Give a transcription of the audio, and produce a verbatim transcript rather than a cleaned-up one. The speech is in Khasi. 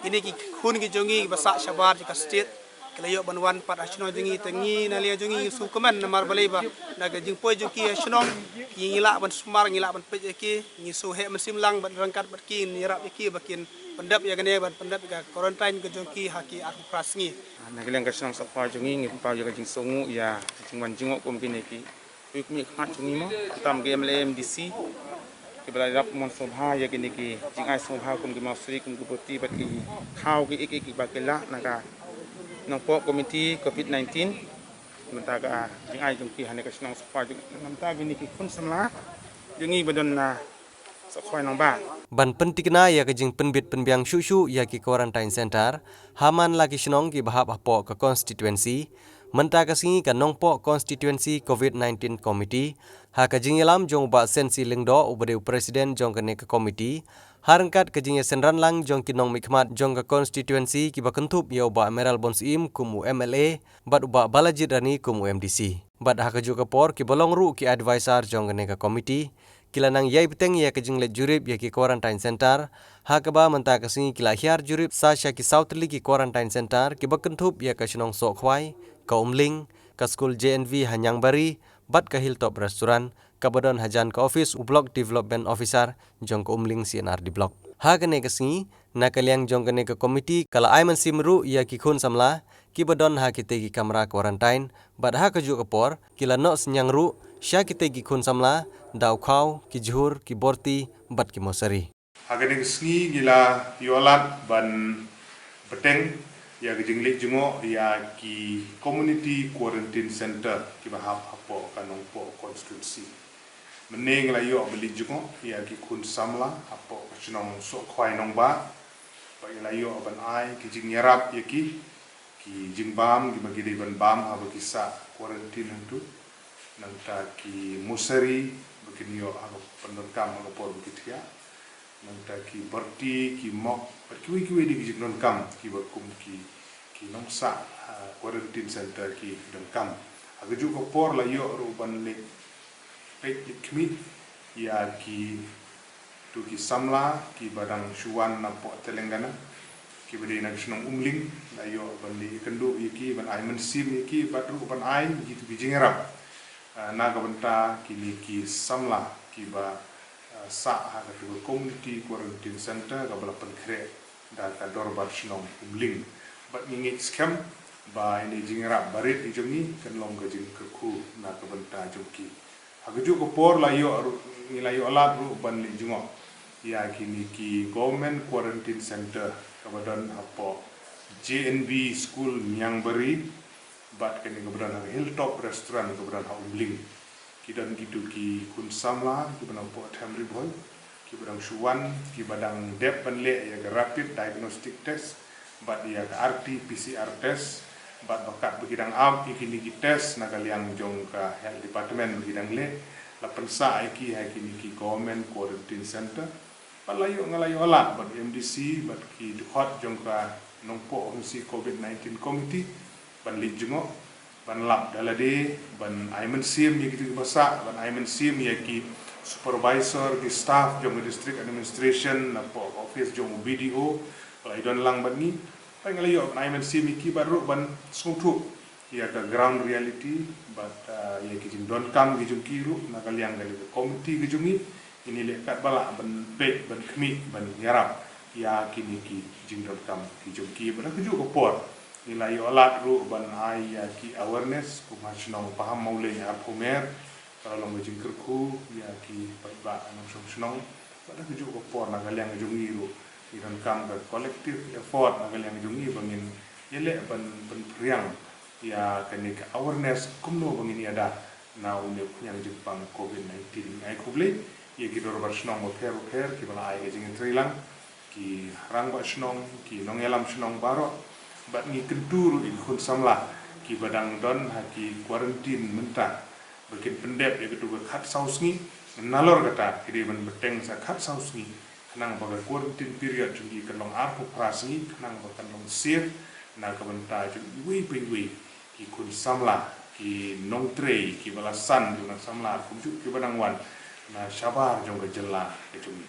Kine ki khun ki jong ngi ba sah shabar jong ka state ki la ïoh ban wan pat ha shnong jong ngi, te ngi na liang jong ngi ngi sngewkmen namar balei ba na ka jingpoi jong ki ha shnong ngi lah ban sumar, ngi lah ban peit ïa ki, ngi sngewheh mynsiem lang ban ryngkat bad ki, ngi ïarap ïa ki ba kin pyndep ïa kane, ban pyndep ïa ka quarantine ka jong ki ha ki arphew phra sngi. Na ka liang ka shnong Sohkhwai jong ngi, ngi pynpaw ïa ka jingsngewnguh ïa ka jingwan jngoh kum kine ki Kum ki khmat jong ngi mo, tam ki M L A, M D C, ki ba la ïarap mon sngewbha ïa kine ki jingai sngewbha kum ki mawsri, kum ki boti bad ki khaw ki ik ik ba ki lah na ka nongpoh komiti covid nineteen. Mynta ka jingai jong ki ha kane ka shnong Sohkhwai jong ngi, mynta kine ki khun samla jong ngi ba don na Sohkhwai Nongbah. Ban pynthikna ïa ka jingpynbit pynbiang shuh shuh ïa ki quarantine center ha man la ki shnong ki ba hap hapoh ka constituency, mynta ka sngi ka Nongpoh Constituency covid nineteen Committee, ha ka jingïalam jong u Bah Sensi Lyngdoh uba dei u President jong kane ka komiti, ha ryngkat ka jingïasynran lang jong ki nongmihkhmat jong ka constituency ki ba kynthup ïa u Bah Mayralborn Syiem kum u M L A bad u Bah Balajied Rani kum u M D C. Bad ha kajuh ka por ki ba long ruh ki advisor jong kane ka komiti, ki la nang ïai bteng ïa ka jingleit jurip ïa ki quarantine center, ha kaba mynta ka sngi ki la hiar jurip sa sha ki saw tylli ki quarantine center ki ba kynthup ïa ka shnong Sohkhwai, ka Umling, ka skul J N V ha Ñiangbari, bad ka Hilltop Restaurant, ka ba don hajan ka office u Block Development Officer jong ka Umling C and R D Block. Ha kane ka sngi, na ka liang jong kane ka komiti ka la ai mynsiem ruh ïa ki khun samla ki ba don ha kitei ki kamra quarantine, bad ha kajuh ka por ki la noh synñiang ruh sha kitei ki khun samla da u khaw, ki jhur, ki borti bad ki mosari. Ha kane ka sngi ngi la ïoh lad ban bteng ïa ka jingleit jngoh ïa ki community quarantine center ki ba hap hapoh ka Nongpoh constituency. Mynne ngi la ïoh ban leit jngoh ïa ki khun samla hapoh ka shnong Sohkhwai Nongbah. Bad ngi la ïoh ban ai ki jingïarap ïa ki, ki jingbam ki ba ki dei ban bam haba ki sah quarantine hangtu. Nangta ki mosari ba kin ïoh haba pyndonkam ha ka por ba ki thiah. Nangta ki borti, ki mok bad kiwei kiwei de ki jingdonkam ki ba kum ki, ki nongsah, ah, quarantine center ki donkam. Ha kajuh ka por la ïoh ruh ban leit peit leit khmih ïa kitu ki samla ki ba dang shu wan napoh Telangana, ki ba dei na ka shnong Umling. La ïoh ban leit ïakynduh ïa ki, ban ai mynsiem ïa ki bad ruh ban ai kitu ki jingïarap, ah, na ka bynta kine ki samla ki ba, ah, sah ha katu ka community quarantine center ka ba la pynkhreh da ka Dorbar Shnong Umling. Bad ngi ngeit skhem ba ine i jingïarap barit i jong ngi kan long ka jingkyrkhu na ka bynta jong ki. Ha kajuh ka por la ïoh ruh, ngi la ïoh lad ruh ban leit jngoh ïa kine ki government quarantine center ka ba don hapoh J N V School Ñiangbari, bad kane ka ba don ha Hilltop Restaurant ka ba don ha Umling. Ki don kitu ki khun samla ki ba nang pok them ri bhoi, ki ba dang shu wan, ki ba dang dep ban leh ïa ka rapid diagnostic test bad ïa ka R T P C R test. Bad ba kat ba ki dang ap ïa kine ki test na ka liang jong ka health department ba ki dang leh, la pynsah ïa ki ha kine ki government quarantine center. Bad la ïoh, nga la ïoh lad bad M D C bad ki dkhot jong ka Nongpoh Constituency covid nineteen committee ban leit jngoh, ban lap da lade, ban ai mynsiem ïa kitu ki ba sah, ban ai mynsiem ïa ki supervisor, ki staff jong ka district administration napoh office jong u B D O ba la ïadon lang bad ngi. Bad nga la ïoh ban ai mynsiem ïa ki bad ruh ban sngewthuh ïa ka ground reality bad, ah, ïa ki jingdonkam ki jong ki ruh na ka liang kane ka committee ki jong ngi. Ngi leh katba lah ban peit, ban khmih, ban ïarap ïa kine ki jingdonkam ki jong ki. Bad ha kajuh ka por ngi la ïoh lad ruh ban ai ïa ki awareness kum ha shnong Pahammawlein Arphew Mer, ka la long ka jingkyrkhu ïa ki paidbah nongshong shnong. Bad ha kajuh ka por na ka liang jong ngi ruh ngi donkam ka collective effort na ka liang jong ngi ba ngin ïaleh ban pynphriang ïa kane ka awareness kumno ba ngin ïada na une u khñiang jingpang covid nineteen. Ngi ai khublei ïa ki dorbar shnong bapher bapher ki ba la ai ka jingïatreilang, ki rangbah shnong, ki nongïalam shnong baroh. Bad ngi kyntu ruh ïa ki khun samla ki ba dang don ha ki quarantine mynta ba kin pyndep ïa katu ka khatsaw sngi. Nalor kata ki dei ban bteng sa khatsaw sngi khnang ba ka quarantine period jong ki kan long arphew phra sngi khnang ba kan long safe na ka bynta jong iwei pa iwei ki khun samla, ki nongtrei, ki ba la san jong na samla kumjuh ki ba dang wan na shabar jong ka jylla ka jong ngi.